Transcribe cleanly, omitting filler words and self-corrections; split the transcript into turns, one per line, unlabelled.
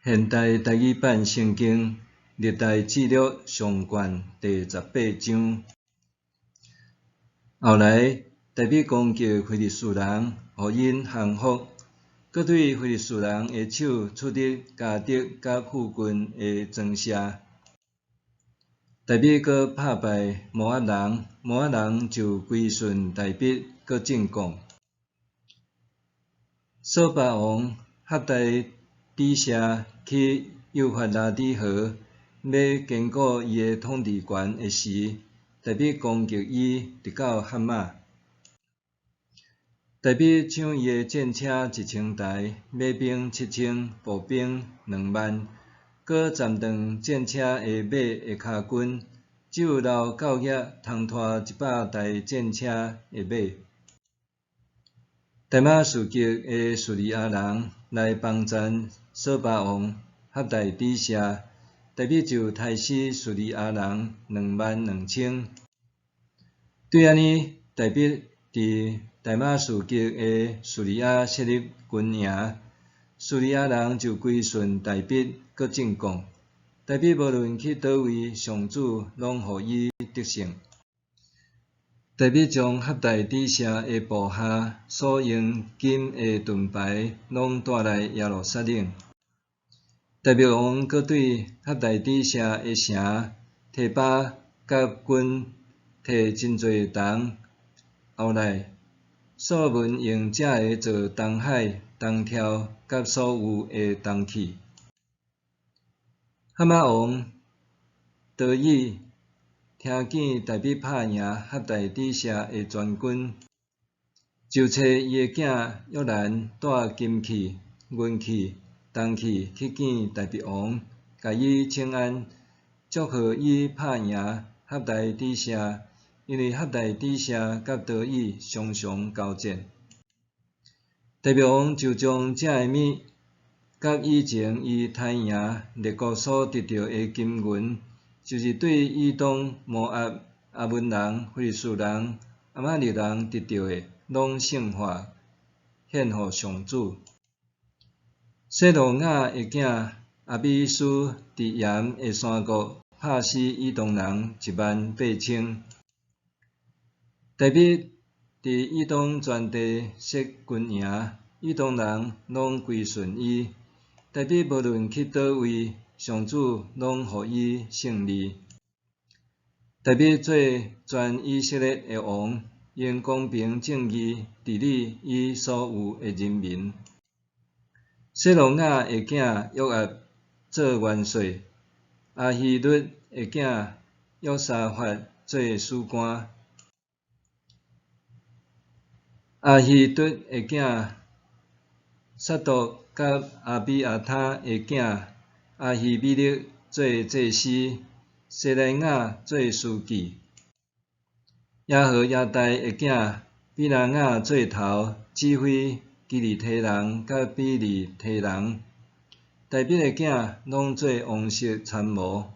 現代台語版聖經歷代志錄上卷第十八章。後來，大衛攻擊非利士人，予𪜶降服，閣對非利士人的手出入迦特佮附近的莊舍。大衛閣拍敗摩押人，摩押人就歸順大衛，閣進貢。掃巴王哈大底謝去幼發拉底河，欲堅固伊的統治權的時，大衛攻擊伊，直到哈馬。大衛搶伊的戰車1000台，馬兵7000，步兵2萬，閣斬斷戰車的馬的跤筋，只有留狗仔通拖100台戰車的馬。大馬士革的敘利亞人來幫贊掃巴王哈大底謝，大衛就刣死敘利亞人22,000。對按呢，大衛佇大馬士革的敘利亞設立軍營，敘利亞人就歸順大衛，閣進貢。大衛無論去佗位，上主攏予伊得勝。大衛將哈大底謝的部下所用金的盾牌攏帶來耶路撒冷。大衛王閣對哈大底謝的城提巴佮君提真濟銅後來，所羅門用這个做銅海、銅柱佮所有的銅器。哈馬王多以聽見大衛拍贏哈大底謝的全軍，就差伊的囝約蘭帶金器、銀器、銅器去見大衛王，共伊請安，祝賀伊拍贏哈大底謝，因為哈大底謝佮多以常常交戰。大衛王就將這个物，佮以前伊刣贏列國所得著的金銀，就是對以東、摩押、亞捫人、非利士人、亞瑪力人得著的，攏聖化，獻予上主。洗魯雅的囝亞比書佇鹽的山谷拍死以東人18,000。大衛佇以東全地設軍營，以東人攏歸順伊。大衛無論去佗位，上主攏予伊勝利。大衛做全以色列的王，用公平正義治理伊所有的人民。洗魯雅的囝約押做元帥，亞希律的囝約沙法做史官，亞希卒的囝撒督佮亞比亞他的囝亞希米勒做祭司，西萊雅做書記，耶何耶大的囝比拿雅做頭，指揮基利提人佮比利提人。大衛的囝攏做王室參謀。